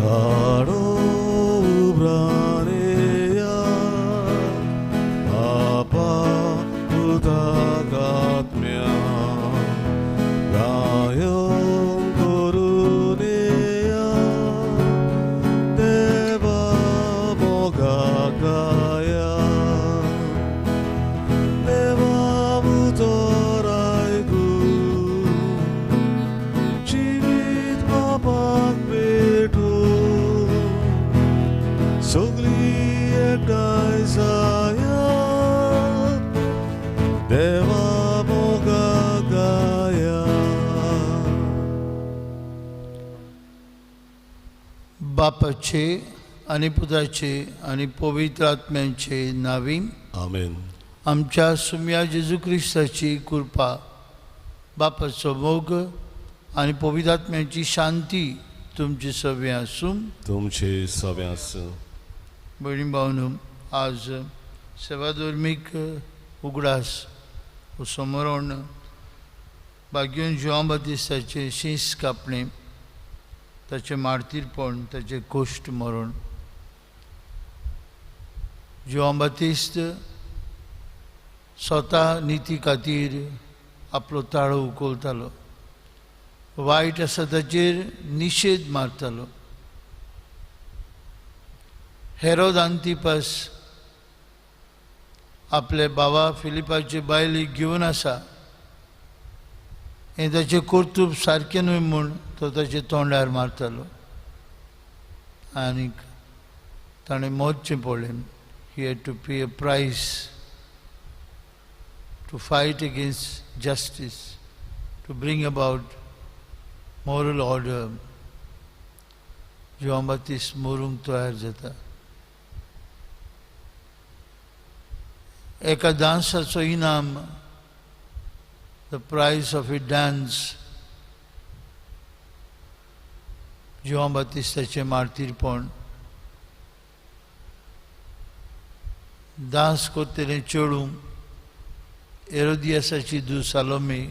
ताळो उब्रानेया बापा पुताक आत्म्या गायन करुनेया देवा मोगा गाया देवा उतर आयकू जिवीत बापाक भेटू सगळी एकठांय जाया देवा मोगा गाया. बापाचे आनी पुताचे आनी पवित्र आत्म्यांचे नावी. आमेन. आमच्या सुम्या जेजू क्रिस्ताची कृपा, बापाचो मोग आनी पवित्र आत्म्याची शांती तुमची सगळीं आसूं. तुमचे सगळें आसूं. भयणी भावनो, आज सेवाधर्मीक उगडास समरण भाग्योन जुआंव बातिस्ताचें शींस कापणें, ताचें मार्तीरपण, ताचें कोश्ट मरण. जुआंव बातिस्त स्वता निती खातीर आपलो ताळो उखलतालो, वायट आसा ताचेर निशेध मारतालो. हेरोद आंतिपास आपले बाबा फिलिपाचे बायलेक घेवन आसा हें ताचें कर्तृत्व सारकें न्हय म्हूण तो ताचे तोंडार मारतालो आनीक ताणें मरचें पडलें. He had to pay a price to fight against justice, to bring about moral order. Juan Batista मरूंक तयार जाता. एका डांसाचो इनाम, the price of a dance, Juan बातिस्ताचें मार्तीरपण. डांस करतलें चेडूं एरोदियासाची धूव सालोमी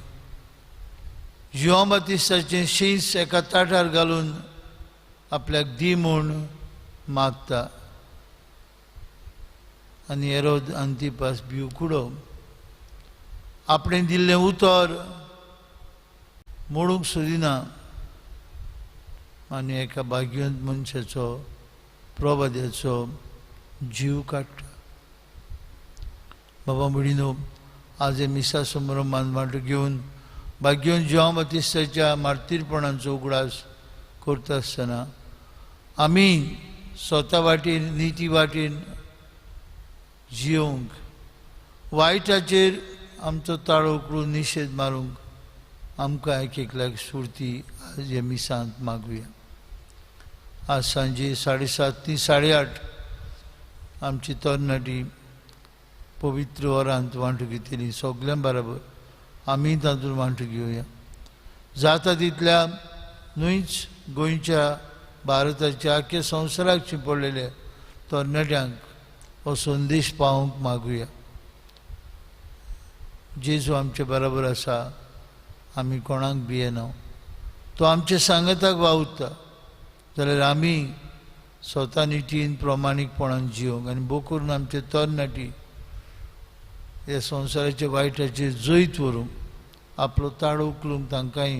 जुआंव बातिस्ताचें शींस एका ताटार घालून आपल्याक दी म्हूण मागता आनी हेरोद आंतिपास भिवकुडो आपणें दिल्लें उतर मोडूंक सोदिना आनी एका भाग्यवंत मनशाचो प्रवाद्याचो जीव काडटा. बाबा भयणीनो, आज हे मिसा समारंभान वांटो घेवन भाग्यवंत जुआंव बातिस्ताच्या मार्तीरपणाचो उगडास करता आसतना आमी स्वता वाटेन, निती वाटेन जियोंक, वायटाचेर आमचो ताळो उकळून निशेध मारूंक आमकां एक एकल्याक स्फुर्ती आज ह्या मिसांत मागुया. आज सांजे 7:30 ते 8:30 आमची तरणाटी पवित्र वरांत वांटो घेतली. सगल्यां बराबर आमी तातूंत वांटो घेवया. जाता तितल्या न्हयच गोंयच्या, भारताच्या, आख्या संवसाराक शिंपडलेल्या तरणाट्यांक हो संदेश पावोवंक मागुया. जेजू आमचे बराबर आसा, आमी कोणाक भियेना, तो आमच्या सांगाताक वावुरता. जाल्यार आमी स्वता नितीन प्रमाणीकपणान जियोंक आनी भोव करून आमचे तरणाटी ह्या संवसाराच्या वायटाचेर जैत व्हरूंक, आपलो ताळो उखलूंक तांकांय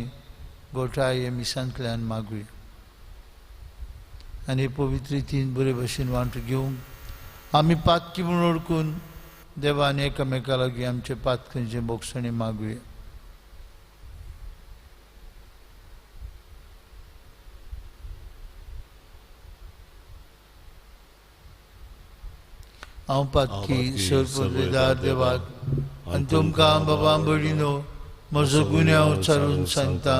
गोठाय ह्या मिसांतल्यान मागुया. आनी हे पवित्र रितीन बरे भशेन वांटो घेवंक आमी पातकी म्हूण वळखून देवान एकामेका लागीं आमचे पातकांचे बोगसणे मागुया. हांव पातकी सर्वपदवेदार देवाक आनी तुमकां बाबा भयणीनो म्हजो गुन्यांव उचारून सांगता.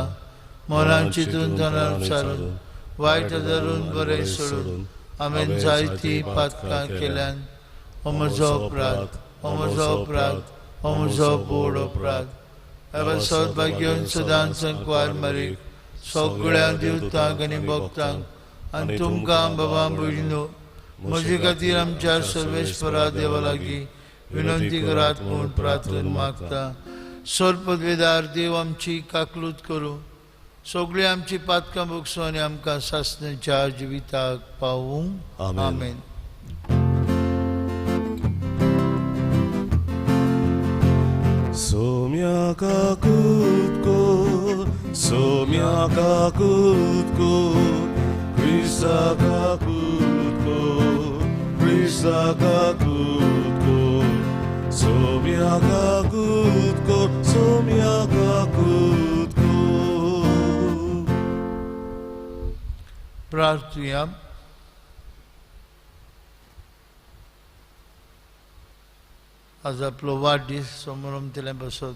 मनान चिंतून तनान उचारून वायट धरून बरें सोडून हांवें जायतीं पातकां केल्यान. हो म्हजो अपराध, हो म्हजो अपराध, हो म्हजो बोड अपराध. सौभाग्यन सदांच संकवार मारीक सगळ्या देवतांक आनी भक्तांक आनी तुमकां बाबा भयणीनो म्हजे खातीर आमच्या सर्वेस्परा देवा लागीं विनंती करात म्हूण प्रार्थना मागता. सर्वपदवेदार देव आमची काकलूत करूं, सगळीं आमची पातकां भोगसूं आनी आमकां सासणाच्या जिविताक पावूं. आमेन. सोम्याका कुतको, सोम्याका कुतको, क्रिस्ताका कुतको, क्रिस्ताका कुतको, सोम्याका कुतको, सोम्याका कुतको. प्रार्थुया. आज आपलो वाडदीस समोरमतले बसत,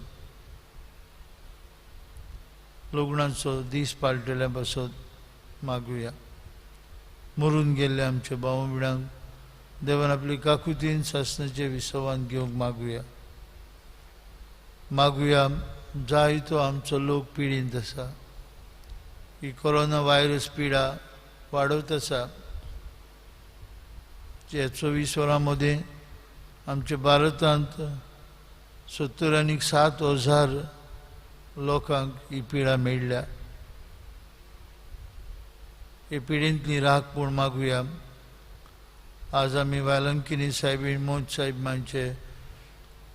लग्नाचो दीस पाळटले बसत मागुया. मरून गेल्ले आमचे भाव भयणांक देवान आपली काकुतीन सासणाचे विसवान घेवंक मागुया. मागुया जायतो आमचो लोक पिडींत आसा, ही कोरोना व्हायरस पिडा वाडत आसा. 24 वरां मदीं आमच्या भारतांत 70,007 लोकांक ही पिडा मेळ्ळ्या. हे पिडेंतली राख पूण मागुया. आज आमी वेलंकिनी साहेब मोज साहेब मांचे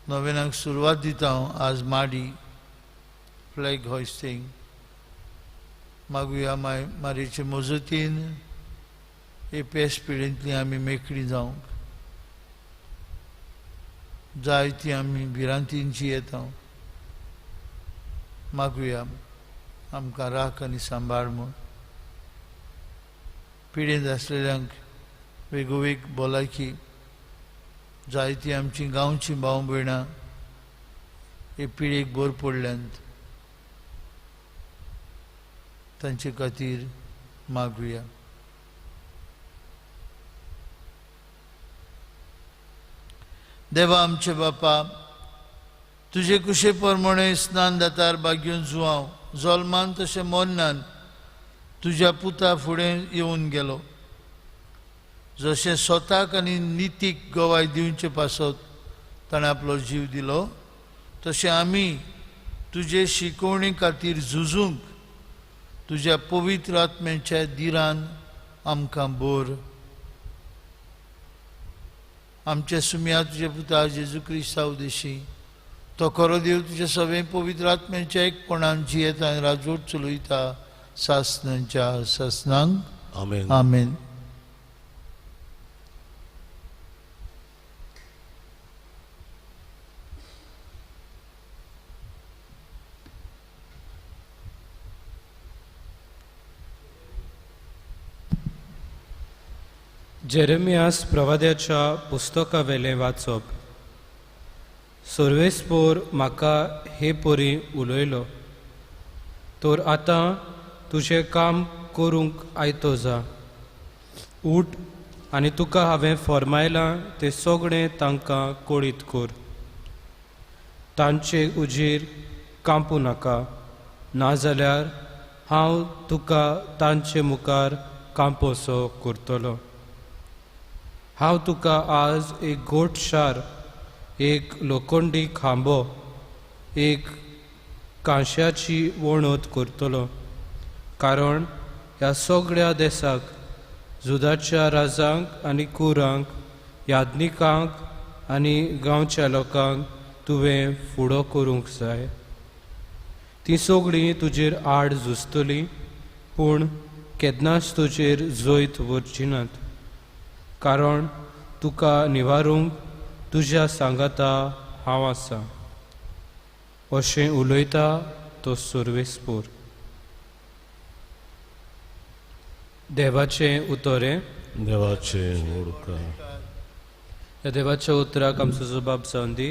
नोवेनाक सुरवात दिता. आज माडी फ्लॅग हॉयस्टिंग मागुया. माय मारीचे मजतीन हे पेस पिडेंतली आमी मेकळी जावंक जायती आमी भिरांतींची येता. मागुया आमकां राख आनी सांबाळ म्हूण. पिडेंत आसलेल्यांक वेगोवेग भलायकी जायती आमची गांवची भाव भयणां हे पिडेक भर पडल्यांत, तांचे खातीर मागुया. देवा आमचे बापा, तुजे कुशे प्रमाणे स्नान दातार बागेवन जुवांव जल्मान तशें मरणान तुज्या पुता फुडें येवन गेलो. जशें स्वताक आनी नितीक गवाय दिवचे पासत ताणें आपलो जीव दिलो, तशें आमी तुजे शिकवणे खातीर झुजूंक तुज्या पवित्र आत्म्याच्या दिरान आमकां बोर. आमच्या सुम्या तुज्या पुता जेजू क्रिस्ता उदेशी तो खरो देव तुज्या सगळे पवित्र आत्म्याच्या एकपणान जियेता आनी राजवट चलयता सासणांच्या सासणांक. आमेन. आमेन. जेरेमियास प्रवाद्याच्या पुस्तकावेलें वाचप. सर्वेस्पोर म्हाका हे परी उलयलो, तर आतां तुजें काम करूंक आयतो जा, उठ आनी तुका हांवें फॉर्मायलां तें सगळें तांकां कळीत कर. तांचे उजीर कांपूं नाका, नाजाल्यार हांव तुका तांचे मुखार कांपोसो करतलो. हांव तुका आज एक गोठ शार, एक लोखंडी खांबो, एक कांश्याची वणत करतलो, कारण ह्या सगळ्या देसाक जुदाच्या राजांक आनी कुरांक, याज्ञिकांक आनी गांवच्या लोकांक तुवें फुडो करूंक जाय. तीं सगळीं तुजेर आड झुजतलीं, पूण केन्नाच तुजेर जैत व्हरची नात, कारण तुका निवारूंक तुज्या सांगाता हांव आसा, अशें उलयता तो सर्वेस्पोर. देवाचें उतरें. देवाचें उडका. ह्या देवाच्या उतराक आमचो जबाब जावन दी.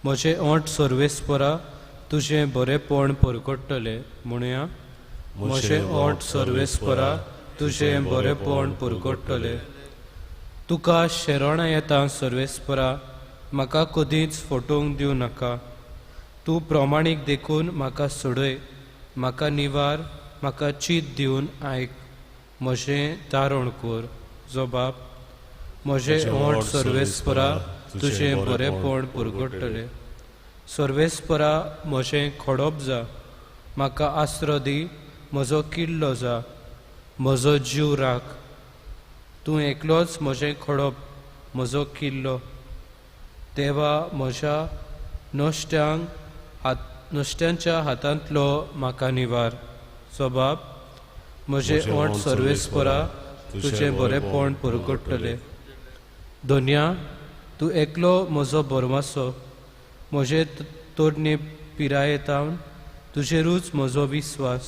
म्हजें ओंठ सर्वेस्पोरा तुजें बरेंपण परगट्टलें. म्हणुया, म्हजें ओंठ सर्वेस्पोरा तुजें बरेंपण परगट्टलें. तुका शरणां येता सर्वेस्परा, म्हाका कदींच फटोवंक दिवं नाका. तूं प्रमाणीक देखून म्हाका सोडय, म्हाका निवार, म्हाका चीत दिवन आयक, म्हजें तारण कर. जबाब, म्हजें ओंठ सर्वेस्परा तुजें बरेंपण परगट्टलें. सर्वेस्परा म्हजें खडप जा, म्हाका आसरो दी म्हजो किल्लो जा, म्हजो जीव राख. तूं एकलोच म्हजें खडप, म्हजो किल्लो. देवा, म्हज्या नश्ट्यांच्या हातांतलो म्हाका निवार. जबाब, म्हजें ओंठ सर्वेस्परा तुजें बरेंपण परगट्टलें. धन्या, तूं एकलो म्हजो भरमासो. म्हजे तरणे पिरायेतावन तुजेरूच म्हजो विस्वास.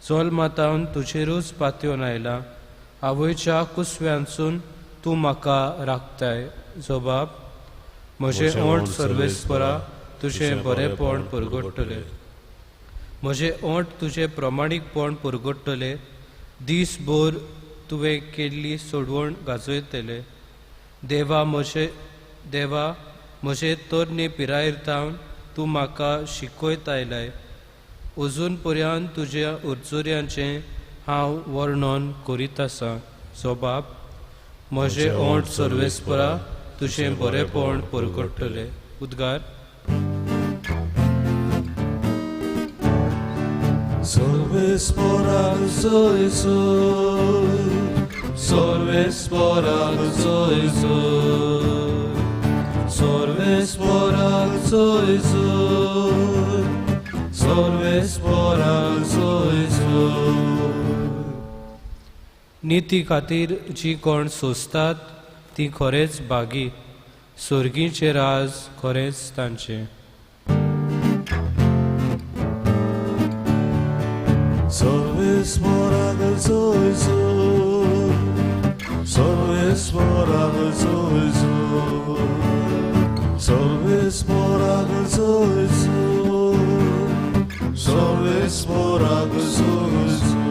जल्मातावन तुजेरूच पातयेवन आयला. आवयच्या कुसव्यांसून तूं म्हाका राखताय. जबाब, म्हजें ओंठ सर्वेस्परा तुजें बरेंपण परगट्टलें. म्हजें ओंठ तुजें प्रमाणीकपण परगट्टलें. दीसभर तुवें केल्ली सोडवण गाजयतले. देवा, म्हजे तरणे पिरायेर तावन तूं म्हाका शिकयत आयलाय. अजून पर्यंत तुज्या उरचुऱ्यांचें हांव वर्णन करीत आसां. जबाब, म्हजें ओंठ सर्वेस्परा तुजें बरेंपण परगट्टलें. उद्गार. सर्वेस्पराक जय जय, सर्वेस्पराक जय जय, सर्वेस्पराक जय जय, सर्वेस्पराक जय जय. निती खातीर जी कोण सोंसतात ती खरेंच भागी. सर्गीचें राज खरेंच तांचें. सर्वेस्पराक जय जय, सर्वेस्पराक जय जय, सर्वेस्पराक जय जय, सर्वेस्पराक जय जय.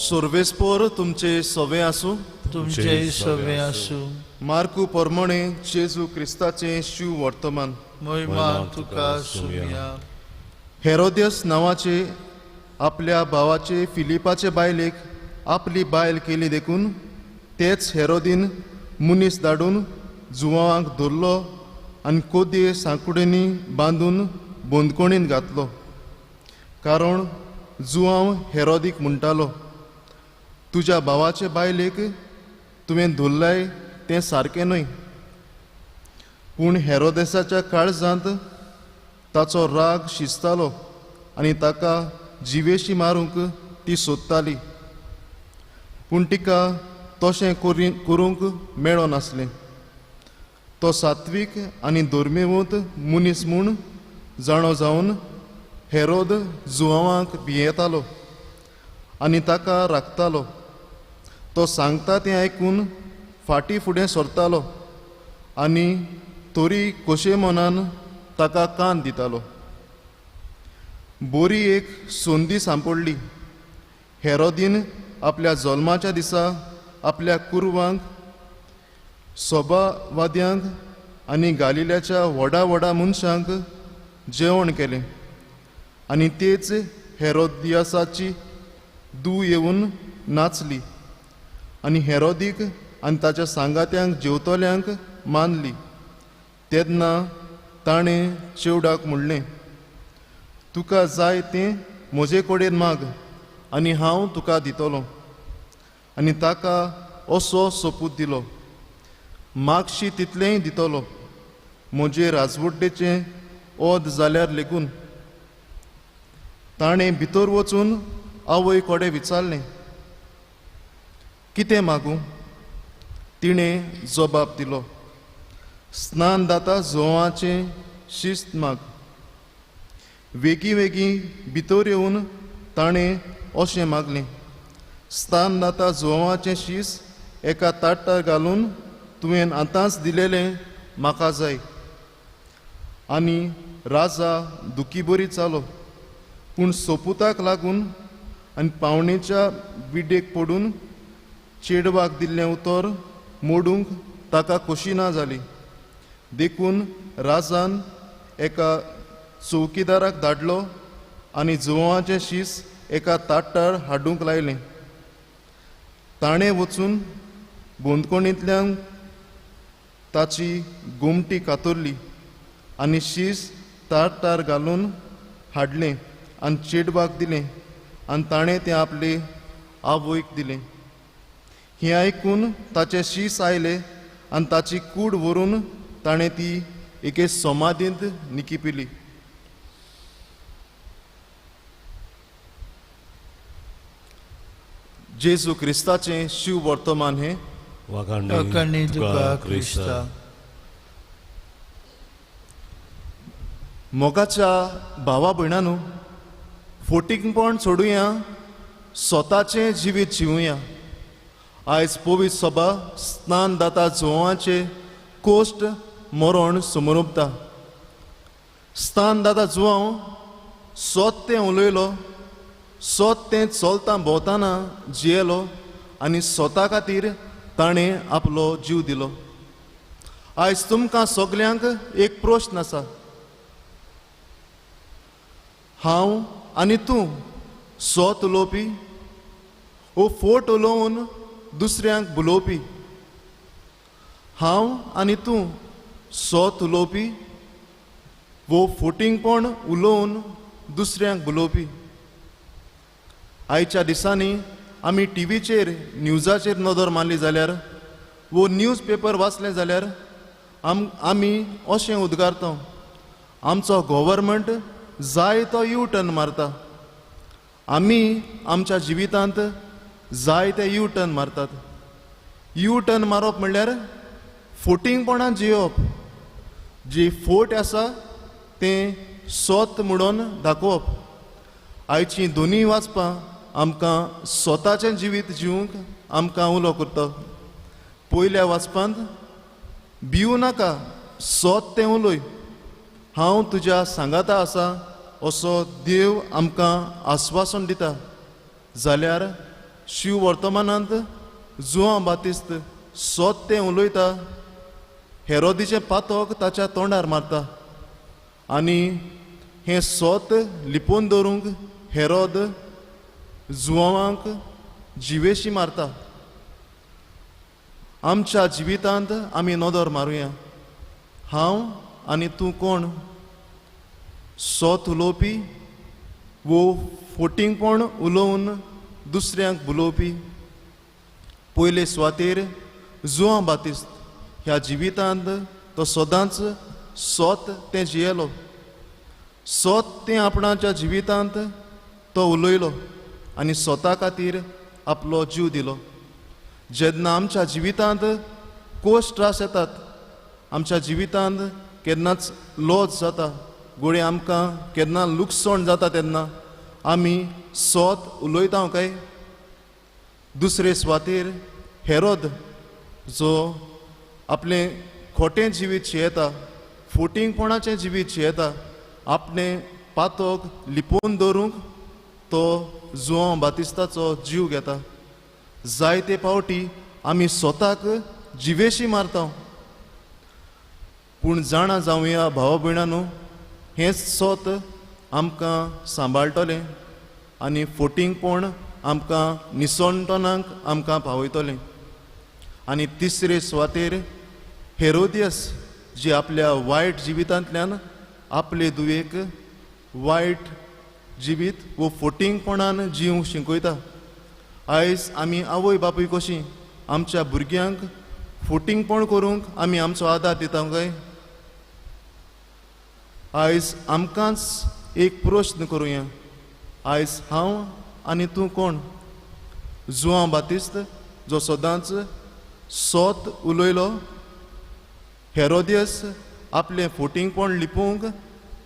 सर्वेस्पर तुमचे सवे आसूं. तुमचेय सवे आसूं. मार्कू परमणे जेजू क्रिस्ताचें शिव वर्तमान. महिमा तुका सुमया. हेरोदियस नांवाचे आपल्या भावाचे फिलिपाचे बायलेक आपली बायल केली देखून तेच हेरोदीन मनीस धाडून जुवांक धरलो आनी कोदये सांकुडेनी बांदून बंदखणींत घातलो. कारण जुवांव हेरोदीक म्हणटालो, तुज्या भावाचे बायलेक तुवें धरलाय तें सारकें न्हय. पूण हेरोदेसाच्या काळजांत ताचो राग शिजतालो आनी ताका जिवेशी मारूंक ती सोदताली. पूण तिका तशें करूंक मेळनासलें. तो सात्वीक आनी धर्मेवंत मनीस म्हूण जाणो जावन हेरोद जुवांक भियेतालो आनी ताका राखतालो. तो सांगता तें आयकून फाटीं फुडें सरतालो आनी तरी खोशे मनान ताका कान दितालो. बोरी एक संदी सांपडली. हेरोदीन आपल्या जल्माच्या दिसा आपल्या कुरवांक, सभावाद्यांक आनी गालिल्याच्या व्हडा व्हडा मनशांक जेवण केलें आनी तेच हेरोदियासाची दू येवन नाचली आनी हेरोदीक आनी ताच्या सांगात्यांक जेवतल्यांक मानली. तेन्ना ताणें चेवडाक म्हणलें, तुका जाय तें म्हजे कडेन माग आनी हांव तुका दितलो. आनी ताका असो सोपूत दिलो, मागशी तितलेंय दितलो, म्हजे राजवड्डेचें ओद जाल्यार लेगून. ताणें भितर वचून आवय कडेन विचारलें, कितें मागूं? तिणें जबाब दिलो, स्नान दाता जोवाचें शिस्त माग. वेगीं वेगीं भितर येवन ताणें अशें मागलें, स्नान दाता जोवाचें शीस एका ताटार घालून तुवें आतांच दिलेलें म्हाका जाय. आनी राजा दुखी बरी जालो, पूण सोपुताक लागून आनी पावणेच्या बिडेक पडून चेडवाक दिल्लें उतर मोडूंक ताका खोशी ना जाली. देखून राजान एका चौकीदाराक धाडलो आनी जुवाचें शीस एका ताटार हाडूंक लायलें. ताणें वचून बंदखणींतल्यान ताची गोमटी कातरली आनी शीस ताटार घालून हाडलें आनी चेडवाक दिलें. आनी ताणें तें आपले आवयक दिलें. हें आयकून ताचे शीस आयले आनी ताची कूड व्हरून ताणें ती एके समाधींत निकिपिली. जेजू क्रिस्ताचें शिव वर्तमान हें. वाखाणणी तुका क्रिस्ता. मोगाच्या भावा भयणानू, फोटींगपण सोडुया, स्वताचें जिवीत जिवुया. आयज पवित्र सभा स्नान दाता जुवांचे कोश्ट मरण समोर. स्नान दाता जुवांव सोत तें उलयलो, सोत तें चलता भोंवतना जियेलो आनी स्वता खातीर ताणें आपलो जीव दिलो. आयज तुमकां सगल्यांक एक प्रश्न आसा, हांव आनी तूं सोत उलोवपी ओ फोट उलोवन दुसऱ्यांक भुलोवपी? हांव आनी तूं सोत उलोवपी वो फोटिंगपण उलोवन दुसऱ्यांक भुलोवपी? आयच्या दिसांनी आमी टिवीचेर न्यूजाचेर नदर मारली जाल्यार वो न्यूज पेपर वाचलें जाल्यार आमी अशें उद्गारता, आमचो गव्हर्मेंट जाय तो यू टर्न मारता. आमी आमच्या जिवितांत जाय ते यू टर्न मारतात. यू टर्न मारप म्हणल्यार फोटिंगपणान जियोवप. जी फोट आसा तें सोत म्हणून दाखोवप. आयची दोनूय वाचपां आमकां स्वताचें जिवीत जिवंक आमकां उलो करता. पयल्या वाचपांत भिवू नाका, सोत तें उलय, हांव तुज्या सांगाता आसा असो देव आमकां आस्वासन दिता. जाल्यार शिव वर्तमानांत जुवां बातिस्त सोत तें उलयता, हेरोदीचें पातक ताच्या तोंडार मारता आनी हें सोत लिपोवन दवरूंक हेरोद जुवांक जिवेशी मारता. आमच्या जिवितांत आमी नदर मारुया, हांव आनी तूं कोण? सोत उलोवपी वो फोटिंगपण उलोवन दुसऱ्यांक भुलोवपी? पयले सुवातेर जुवां बातिस्त ह्या जिवितांत तो सदांच सोत तें जियेलो, सोत तें आपणाच्या जिवितांत तो उलयलो आनी स्वता खातीर आपलो जीव दिलो. जेन्ना आमच्या जिवितांत कोश त्रास येतात, आमच्या जिवितांत केन्नाच लॉस जाता, गोडे आमकां केन्ना लुकसाण जाता, तेन्ना आमी सोत उलयता काय? दुसरे सुवातेर हेरोद जो आपलें खोटें जिवीत जियेता, फोटिंगपणाचें जिवीत जियेता, आपणें पातक लिपोवन दवरूंक तो जुवांव बातिस्ताचो जीव घेता. जायते फावटी आमी स्वताक जिवेशी मारता. पूण जाणा जावया भावा भयणांनो, हेंच सोत आमकां सांबाळटलें आनी फोटिंगपण आमकां निसणटणाक आमकां पावयतलें. आनी तिसरे सुवातेर हेरोदियस जी आपल्या वायट जिवितांतल्यान आपले दुयेक वायट जिवीत वो फोटिंगपणान जिवंक शिकयता. आयज आमी आवय बापूय कशीं आमच्या भुरग्यांक फोटिंगपण करूंक आमी आमचो आदार दिता काय? आयज आमकांच एक प्रश्न करुया, आयज हांव आनी तूं कोण? जुवांव बातिस्त जो सदांच सोत उलयलो, हेरोदियस आपलें फोटिंगपण लिपोवंक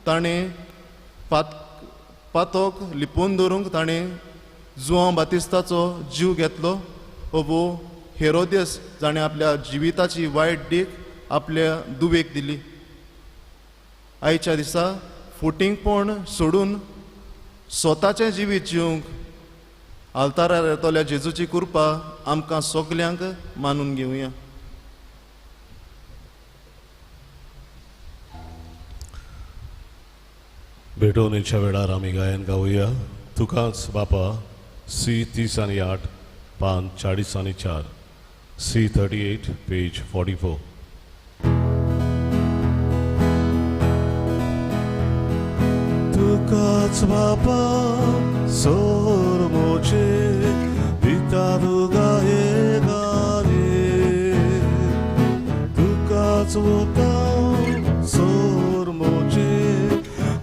ताणें पातक लिपोवन दवरूंक ताणें जुवांव बातिस्ताचो जीव घेतलो. वो हेरोदियस जाणें आपल्या जिविताची वायट देख आपल्या दुवेक दिली. आयच्या दिसा फोटिंगपण सोडून स्वताचें जिवीत जिवंक आल्तारार येतल्या जेजूची कृपा आमकां सगल्यांक मानून घेवया. भेटवणेच्या वेळार आमी गायन गावया तुकाच बापा, सी 30 आनी 8, पान 40 आनी 4, सी 38 पेज 44. तुकाच बापा सोर मोचे दिता तुका एकाने तुकाच वता सोर मोचे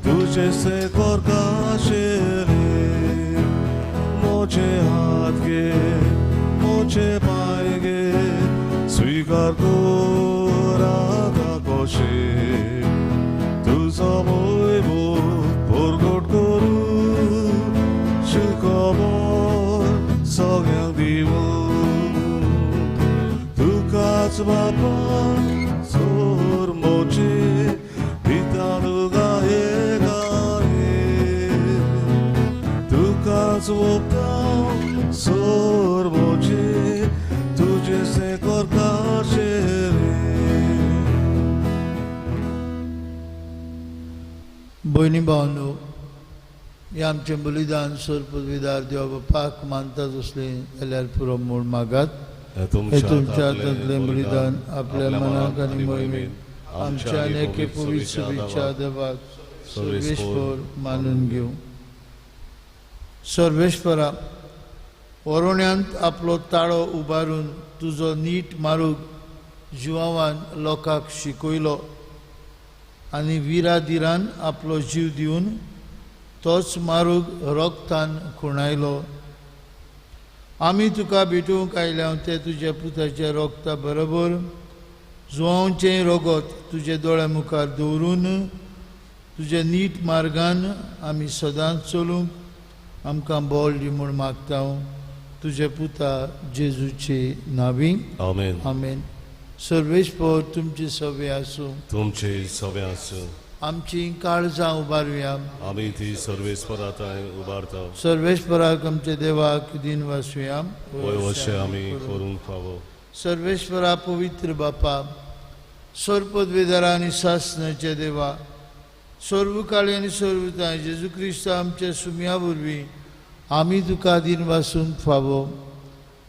तुझे से करकाशेले मोचे हात गे मोचे पाय गे स्वीकार कर आतां कशें तुजो वैभव परगट करूं शिकबर सगळ्यांक दिवूं तुकाच बापा सोर मोचे दिता तुका एकाने तुकाच वता सोर मोचे तुझे से करकाशेले. भयणी भावनो, हें आमचें बलिदान सोरपविदार देवा बापाक मानता तसलें जाल्यार पुरो म्हूण मागात. हे हे तुमच्या हातांतलें बलिदान आपल्या मनाक आनी मोहिमेक आमच्या आनी एके पवित्र सभेच्या देवाक सर्वेस्पर मानून घेवं. सर्वेस्परा, वरोण्यांत आपलो ताळो उबारून तुजो नीट मारूक जिवावान लोकांक शिकयलो आनी विराधिरान आपलो जीव दिवन तोच मारूग रोगतान खुणायलो. आमी तुका भेटूंक आयल्या ते तुज्या पुताच्या रोगता बरोबर जुवांचें रोगत तुजे दोळ्या मुखार दवरून तुज्या नीट मार्गान आमी सदांच चलूंक आमकां बळ दी म्हूण मागता तुज्या पुता जेजूचे नांवी. आमेन. आमेन. सर्वेस्पर तुमचे सवे आसूं. तुमचे सवे आसूं. आमची काळजां उबारुया. आमी ती सर्वेस्परा थंय उबारता. सर्वेस्पराक आमच्या देवाक दिन वासुया. वय अशें आमी करूंक फावो. सर्वेस्परा पवित्र बापा, सर्वपदवेदारा आनी सासणाच्या देवा, सर्वकाळी आनी सर्वताय जेजू क्रिस्त आमच्या सुम्या वरवीं आमी तुका दिन वासूंक फावो.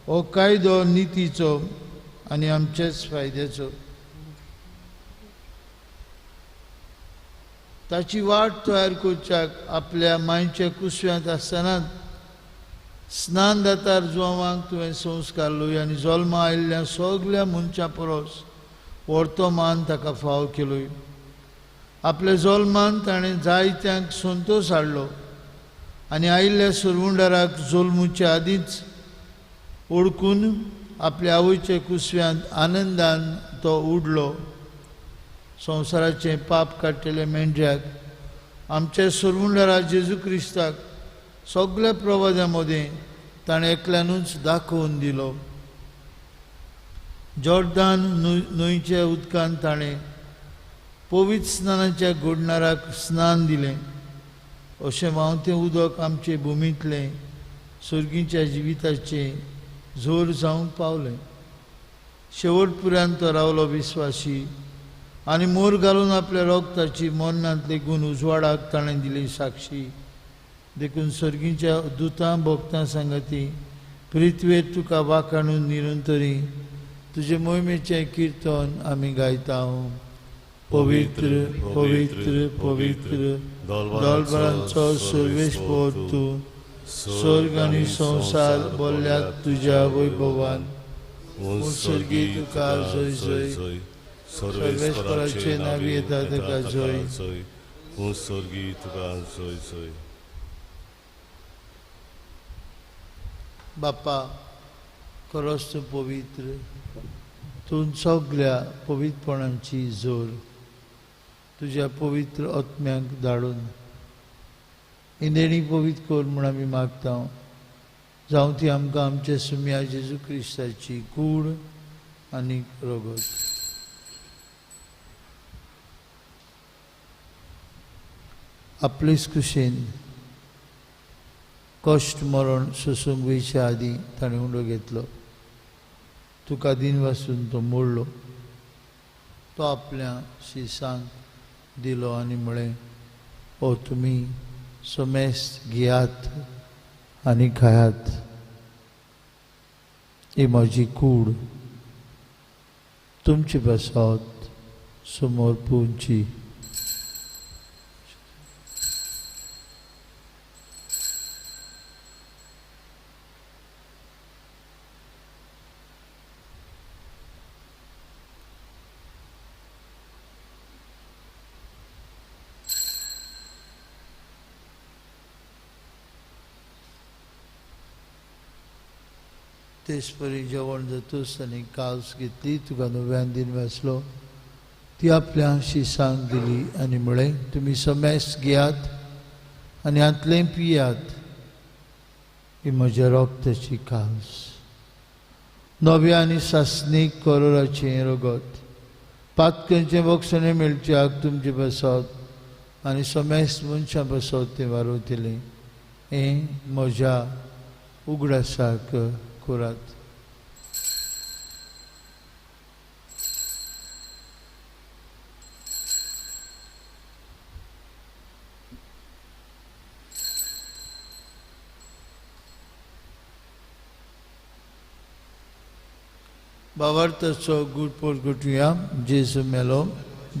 हो कायदो नितीचो आनी आमच्याच फायद्याचो. ताची वाट तयार करच्याक आपल्या मांयच्या कुसव्यांत आसतना स्नान दातार जुवांक तुवें संस्कार लोय आनी जल्मा आयिल्ल्या सगल्या मनशां परस व्हडतो मान ताका फाव केलोय. आपल्या जल्मान ताणें जायत्यांक संतोश हाडलो आनी आयिल्ल्या सरवुंडाराक जल्मुच्या आदींच ओळखून आपल्या आवयच्या कुसव्यांत आनंदान तो उडलो. संवसाराचें पाप काडटले मेंढ्याक आमच्या सरवुंडारा जेजू क्रिस्ताक सगल्या प्रवादां मदें ताणें एकल्यानूच दाखोवन दिलो. जॉर्दान न्हंयच्या उदकान ताणें पवित्र स्नानाच्या घोडणाराक स्नान दिलें. अशें व्हांवतें उदक आमचे भुमींतलें सर्गीच्या जिविताचें जोर जावंक पावलें. शेवट पुरान तो रावलो विस्वासी आनी मोर घालून आपल्या रोगताची मरणांत लेगून उजवाडाक ताणें दिली साक्षी. देखून सर्गीच्या दुतां भोगतां सांगती पृथ्वेर तुका वाखाणून निरंतरी तुजे मोहिमेचें किर्तन आमी गायता. पवित्र पवित्र पवित्र दलबरांचो सर्वेस्पर तूं, स्वर्ग आनी संवसार बोल्ल्यात तुज्या वैभवान. सर्गी तुका जय जय, सर्वेस्पराचे नांवी येता ताका जय. सर्गी तुका जय जय. बापा, खरोच तूं पवित्र, तूं सगल्या पवित्रपणाची जोर तुज्या पवित्र आत्म्यांक धाडून इंदेणी पवित्र कर म्हूण आमी मागता. जावं ती आमकां आमच्या सुम्या जेजू क्रिस्ताची कूड आनी रगत. आपलेच कुशेन कश्ट मरण सोसूंक वयच्या आदीं ताणें उंडो घेतलो. तुका दिन वासून तो मोडलो. तो आपल्या शिसांक दिलो आनी म्हळें, ओ तुमी समेस्त घेयात आनी खायात, ही म्हजी कूड तुमचे पासत समोर पुंची. तेच परी जेवण जातूच आनी काल्स घेतली, तुका नव्यान दिन वाचलो, ती आपल्या शिसांक दिली आनी म्हळें, तुमी समेस घेयात आनी हांतलें पियात, ही म्हज्या रोगताची काल्स, नव्या आनी सासणीक करोराचें रगत, पातकांचें बक्षणें मेळच्याक तुमचे पासत आनी समेस्त मनशां पासत तें वारवतलें. हें म्हज्या उगडासाक करात. बाबार्थाचो गूढ परगटुया. जेजू मेलो,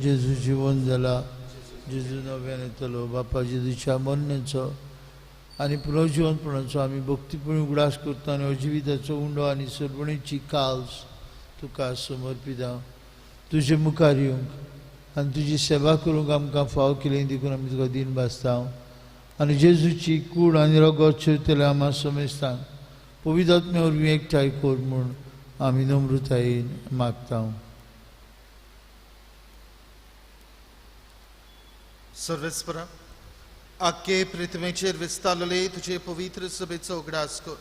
जेजू जिवन जाला, जेजू नव्यान येतलो. बापा जेजूच्या मरण्याचो आनी पुनर्जिवनपणाचो आमी भक्तीपूर्ण उगडास करता आनी जिविताचो उंडो आनी सरबणीची काल्स तुका समर्पिता. तुजे मुखार येवंक आनी तुजी सेवा करूंक आमकां फाव केली देखून आमी तुका दीन भासता. आनी जेजूची कूड आनी रगत शिरतले आमा समेस्तांक पवित्र आत्म्या वरवीं एकठांय कर म्हूण आमी नम्रतायेन मागता. सर्वेस्परा, आख्खे पृथ्वीचेर विस्तारलेले तुजे पवित्र सभेचो उगडास कर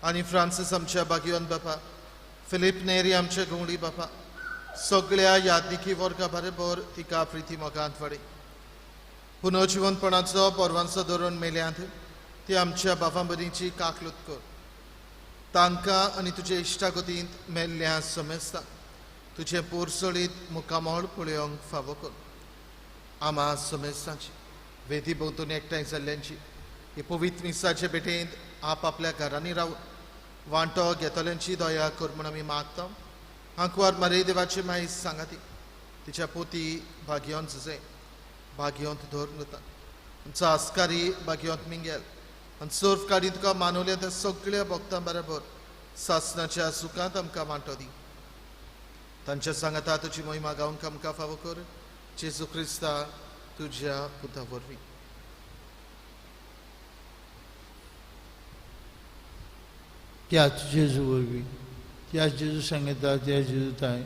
आनी फ्रांसीस आमच्या बागियोन बापा, फिलीप नेरी आमच्या घुंवडी बापा, सगळ्या यादनिकी वर्गा बरोबर तिका प्रिती मोगांत वाडय. पुनर्जिवनपणाचो परवानसो धरून मेल्यांत ती आमच्या बापां भयणीची काकलूत कर. तांकां आनी तुजे इश्टागतींत मेल्ल्या समेस्ता तुजें पोरसळीत मुखामळ पळोवंक फावो कर. आमा समेस्तांची वेदी भोंवतणी एकठांय जाल्ल्यांची ही पवित्र मिसाचे भेटेंत आपआपल्या घरांनी रावन वांटो घेतल्यांची दया कर म्हूण आमी मागता. आंकवार मारे देवाची मायज सांगाती तिच्या पोती भाग्योंत जुजे भाग्योंत धरून वता, आमचो आस्कारी भाग्योंत मिंगेल आनी सर्व काडी तुका मानवल्या त्या सगळ्या भक्तां बरोबर सासनाच्या सुखांत आमकां वांटो दी. तांच्या सांगाता तुजी मोहिमा गावंक आमकां फावो कर, जेजू क्रिस्ता तुज्या पुता वरवीं. त्याच जेजू वरवीं, त्याच जेजू सांगता, त्याच जेजू ताय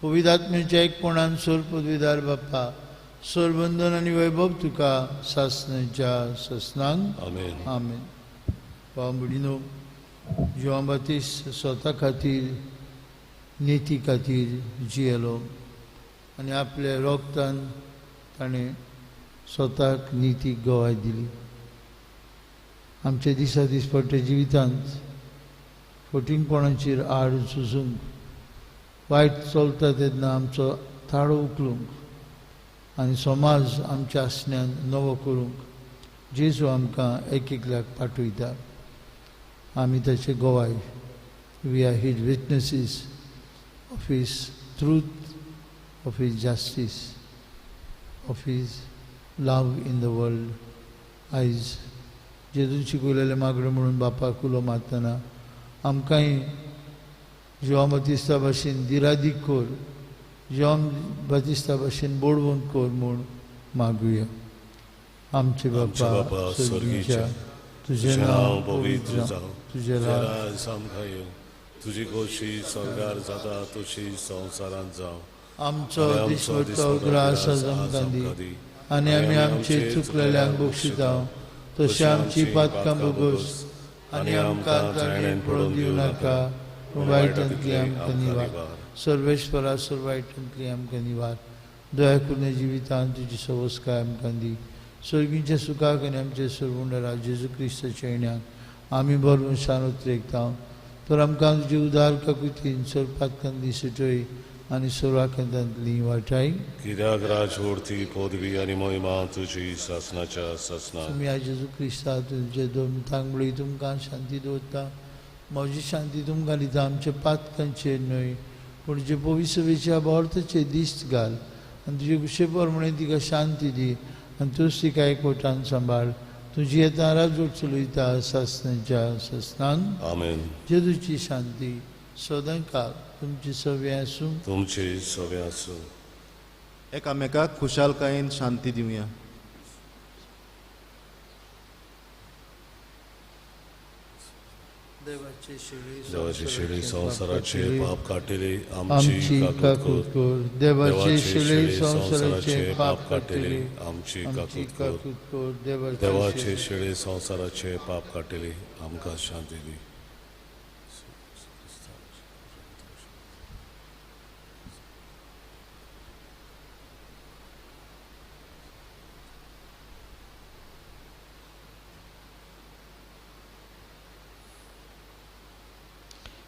पवित्र आत्म्याच्या एकपणान सोर पदवीदार बाप्पा, सोरबंधन आनी वैभव तुका सासनाच्या ससनांक. आमेन. आमेन. भाव भयणीनो, जुआंव बातिस्त स्वता खातीर निती खातीर जियेलो आनी आपल्या रोगतान ताणें स्वताक नितीक गवाय दिली. आमच्या दिसा दिसपट्ट्या जिवितांत फटींगपणाचेर आड झुजूंक, वायट चलता तेन्ना आमचो ताळो उखलूंक आनी समाज आमच्या आसण्यान नवो करूंक जेजू आमकां एक एकल्याक पाठयता. आमी ताचे गवाय. We are his witnesses of his truth, of his justice, of his love in the world. आयज जेजून शिकयलेलें मागणें म्हणून बापाक उलो मारतना आमकांय जुआंव बातिस्ता भाशेन दिरादीक कर, जुआंव बातिस्ता भाशेन बोडवण कर म्हूण मागुया. आमचे बापा स्वर्गीच्या, तुजें नांव पवित्र जावं, तुजें राज आमकां येवं, तुजी खोशी स्वर्गार जाता तशी संवसारांत जावं. आमचो दिसवडो ग्रास आज आमकां दी आनी आमी आमचे चुकलेल्यांक बक्षिता तशें आमची पातकां भोगोस आनी आमकां ताणें पडून दिवं नाका, पूण वायटांतली आमकां निवार. सर्वेश्वरा, सर्व वायटांतली आमकां निवार. दया करून जिवितांत तुजी सवस्काय आमकां दी. स्वर्गींच्या सुखाक आनी आमच्या सर्वुंडरा जेजू क्रिस्ताच्या येण्याक आमी बरोवन शान उतरेकता. तर आमकां तुजी उदार काकुतीन सर्व पातकांतली सुटय आनी सर्वाकांतांतली वाटाय. कित्याक राज ओडती पदवी आनी महिमा तुजी सासनाच्या सासनाक. तुमी आज जेजू क्रिस्ता तुजे दोन तांगळी तुमकां शांती दवरता, म्हजी शांती तुमकां दिता. आमच्या पातकांचेर न्हय पूण जे पविसवेच्या बोर्थाचेर दिश्ट घाल आनी तुजे कुशे प्रमाणे तिका शांती दी आनी तूच तिका एकवटान सांबाळ. तुजी येता राजवट चलयता सासनाच्या सासनान. आमेन. जेजूची शांती सदांकाळ तुमची सवे आसूं. तुमची सवे आसूं. एकामेकाक खुशालकायेन शांती दिवया. देवाची शेळी संवसाराचे पाप काडटली आमची काकूत कर. देवाची शेळी संवसाराचे पाप काडटली आमची काकूत कर. देवाचे शेळी संवसाराचे पाप काडटली आमकां शांती दी.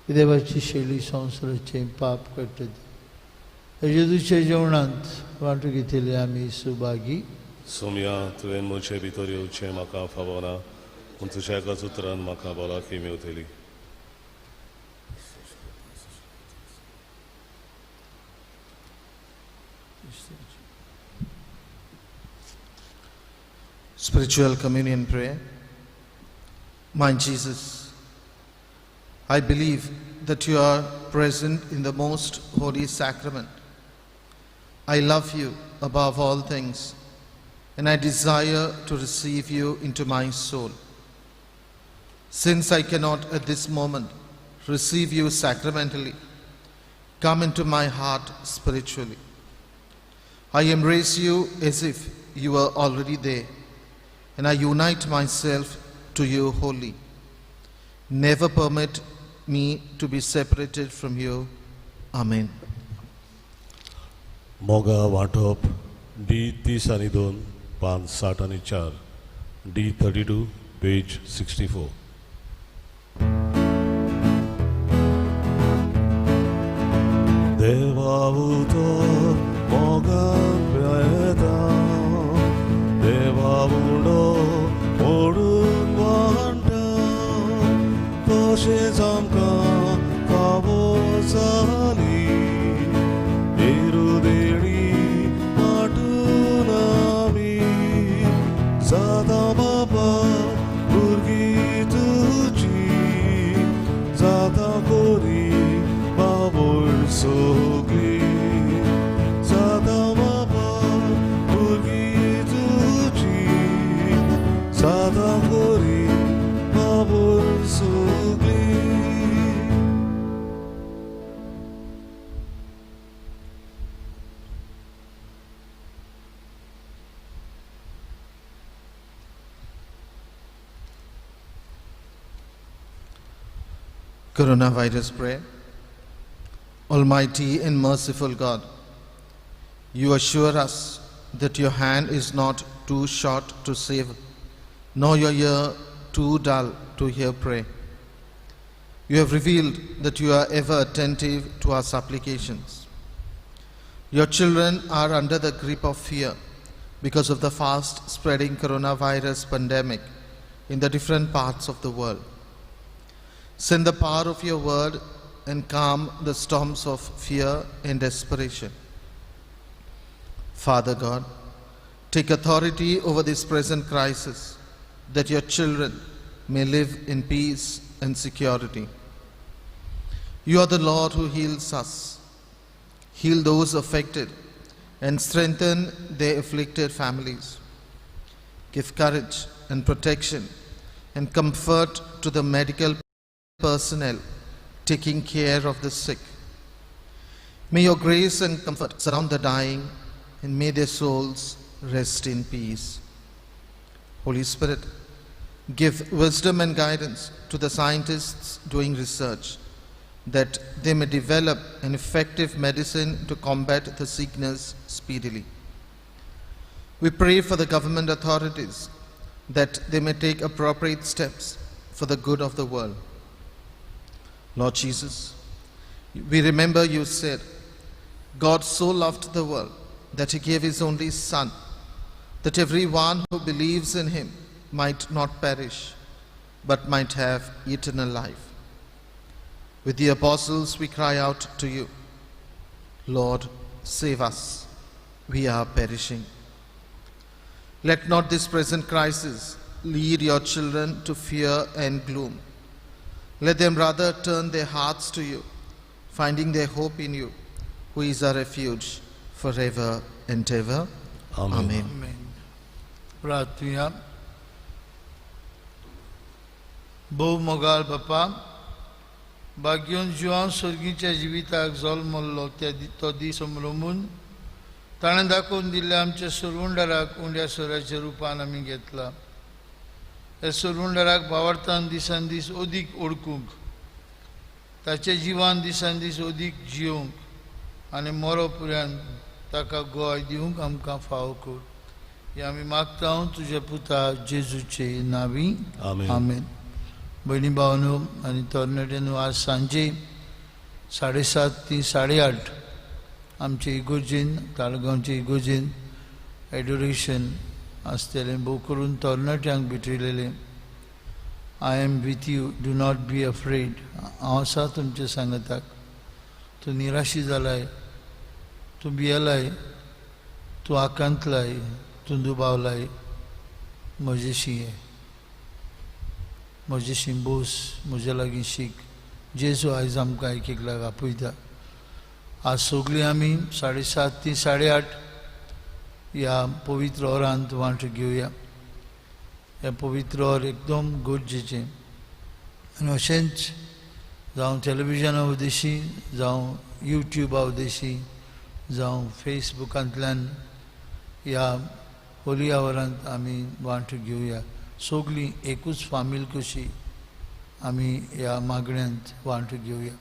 देवाची शैली संवसाराचें पाप काडटली. जेजूच्या जेवणांत वांटू घेतले आमी सुभागी. सोमया, तुवें म्हजे भितर येवचें म्हाका फावना, पूण तुज्या एकाच उतरान म्हाका भलायकी मेवतली. Spiritual Communion Prayer. My Jesus, I believe that you are present in the most holy sacrament. I love you above all things, and I desire to receive you into my soul. Since I cannot at this moment receive you sacramentally, come into my heart spiritually. I embrace you as if you were already there, and I unite myself to you wholly. Never permit me to be separated from you. Amen. Moga वांटप D 32 पान 64, D 32 page 64. देवा उतर मोगा पेता, देवा उडो ओडून वांटा, तशेंच आमकां फावो जाली एरुदेणी वांटून आमी जाता बाबा भुरगीं तुजी, जाता कोरी बाबूल सगळी, जाता बाबा भुरगीं तुजी, जाता कोरी बाबूल सगळी. Coronavirus Prayer. Almighty and merciful God, you assure us that your hand is not too short to save, nor your ear too dull to hear pray. You have revealed that you are ever attentive to our supplications. Your children are under the grip of fear because of the fast spreading coronavirus pandemic in the different parts of the world. Send the power of your word and calm the storms of fear and desperation. Father God, take authority over this present crisis, that your children may live in peace and security. You are the Lord who heals us. Heal those affected and strengthen their afflicted families. Give courage and protection and comfort to the medical personnel taking care of the sick. May your grace and comfort surround the dying, and may their souls rest in peace. Holy Spirit, give wisdom and guidance to the scientists doing research, that they may develop an effective medicine to combat the sickness speedily. We pray for the government authorities, that they may take appropriate steps for the good of the world. Lord Jesus, we remember you said, God so loved the world that he gave his only Son, that everyone who believes in him might not perish, but might have eternal life. With the apostles we cry out to you, Lord, save us, we are perishing. Let not this present crisis lead your children to fear and gloom. Let them rather turn their hearts to you, finding their hope in you, who is our refuge forever and ever. Amen. Amen. Amen. प्रार्थुया. भोव मोगाळ बापा, भाग्योन जिवान सर्गीच्या जिविताक जल्मल्लो त्या तो दीस समरमून ताणें दाखोवन दिल्ल्या आमच्या सुरवुंडराक उंड्या सोऱ्याच्या रुपान आमी घेतला. ह्या सुरवुंडराक भावार्थान दिसान दीस अदीक ओळखूंक, ताच्या जिवान दिसान दीस अदीक जियोवंक आनी मरो पुऱ्यान ताका गोवाय दिवंक आमकां फावो कर. हें आमी मागता तुज्या पुता जेजूचे नांवी, आमेन. भयणी भावांनो आनी तरणाट्यांनो, आज सांजे 7:30 ते 8:30 आमचे इगोर्जेन, ताळगांवचे इगोर्जेन एडोरेशन आसतलें. भोव करून तरणाट्यांक भेटयलेलें. I am with you, do not be afraid. हांव आसा तुमच्या सांगाताक. तूं निराशी जालाय, तूं भियेलाय, तूं आकांतलाय, तूं दुबावलाय, म्हजेशी ये, म्हजेशी बोस, म्हजे लागीं शीक. जेजू आयज आमकां एक एकल्याक आपयता. आज सगळीं आमी 7:30 ते 8:30 ह्या पवित्र ओरांत वांटो घेवया. हें पवित्र or एकदम गरजेचें. आनी अशेंच जावं टॅलिविजना उद्देशी, जावं युट्युबा उद्देशी, जावं फेसबुकांतल्यान ह्या होली आवरांत आमी वांटो घेवया. सगळीं एकूच फामील कशी आमी ह्या मागण्यांत वांटो घेवया.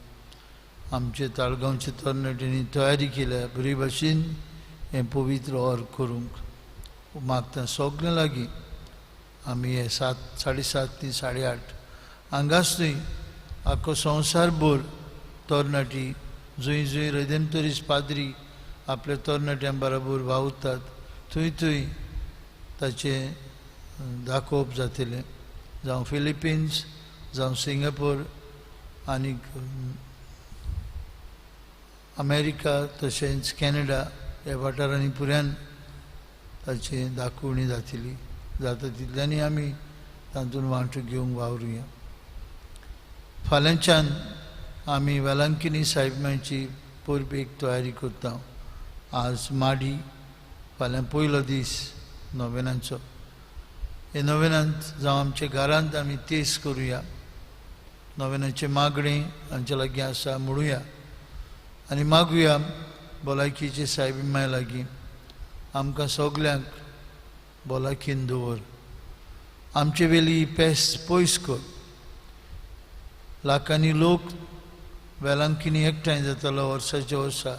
आमचे ताळगांवचे तरणाट्यांनी तयारी केल्या बरे भाशेन हें पवित्र ऑर करूंक. मागता सगळ्यां लागीं आमी हे 7:30 ते 8:30 हांगाच न्हय, आख्खो संवसारभर तरणाटी जंय जंय रेदेंतोरीस पाद्री आपल्या तरणाट्यां बरोबर वावुरतात थंय थंय ताचें दाखोवप जातलें. जावं फिलिपिन्स, जावं सिंगापूर आनी अमेरिका तशेंच कॅनडा ह्या वाठारांनी पुऱ्यान ताची दाखोवणी जातली. जाता तितल्यांनी आमी तातूंत वांटो घेवंक वावरुया. फाल्यांच्यान आमी वेलांकिनी साहेबांची परबेक तयारी करता. आज माडी, फाल्यां पयलो दीस नोवेनांचो. हे नोवेनांत जावं आमच्या घरांत आमी तेस करुया, नोवेनाचें मागणें आमच्या लागीं आसा म्हणुया आनी मागुया भलायकीचे सायबी माय लागीं आमकां सगल्यांक भलायकीन दवर, आमचे वेली पेस्त पयस कर. लाखांनी लोक वेलांकिनी एकठांय जातालो वर्साच्या वर्सा,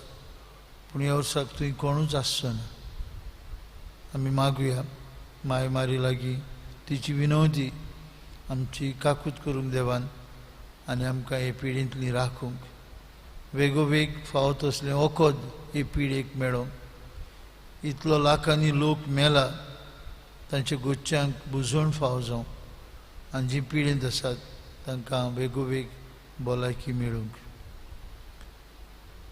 पूण ह्या वर्साक थंय कोणूच आसचो ना. आमी मागुया माय मारी लागीं तिची विनवती आमची काकूत करूंक देवान आनी आमकां हे पिढींतली राखूंक वेगोवेग फावो तसलें वखद हे पिढेक मेळोंक. इतलो लाखांनी लोक मेला तांच्या गोच्यांक बुजोवन फावो जावं आनी जी पिढेंत आसात तांकां वेगोवेग भलायकी मेळूंक.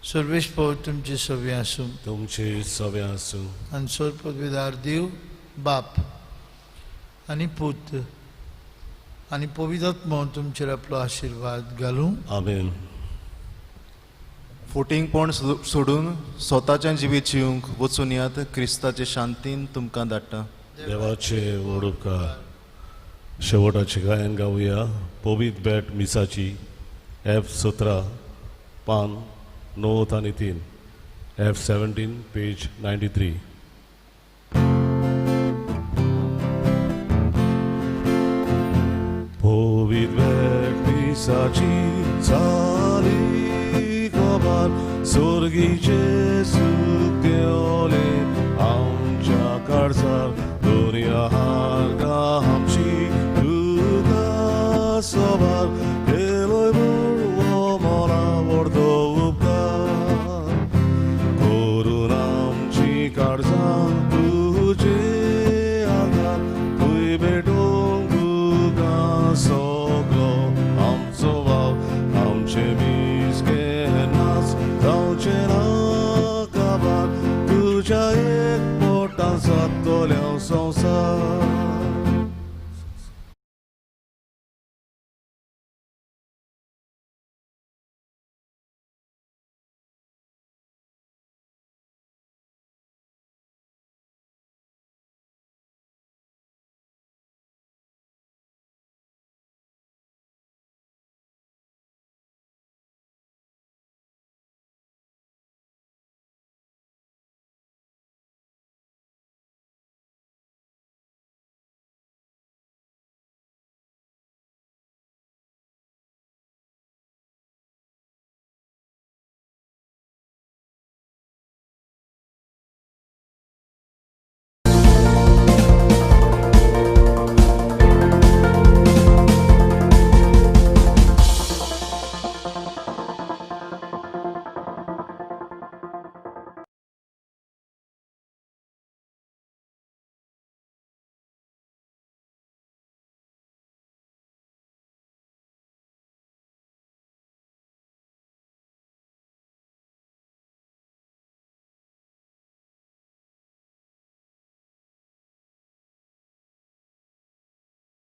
सर्वेश पव तुमचे सवे आसूं, तुमचे सवे आसूं. आनी सर्वपदवीदार देव बाप आनी पूत आनी पवित्र तुमचेर आपलो आशिर्वाद घालूं. आमेन. फोटिंगपण सोडून स्वताचें जिवीत जिवंक वचून यात. क्रिस्ताचे शांतीन तुमकां धाडटा. देवाचे व्हड उपकार. शेवटाचें गायन गावया पवित्र बेट मिसाची F 17 पान 9 आनी 3, F 17 page 93. पवित्र बेट मिसाची चाली खबर स्वर्गीचे सूख देवले आमच्या काळजार दुनिया हारका आमची तुका सवार केलोय बरो मना व्हडलो उपकार करून आमची काळजां तुजे आदार थंय भेटोवंक तुका सगलो आमचो वाव आमचे.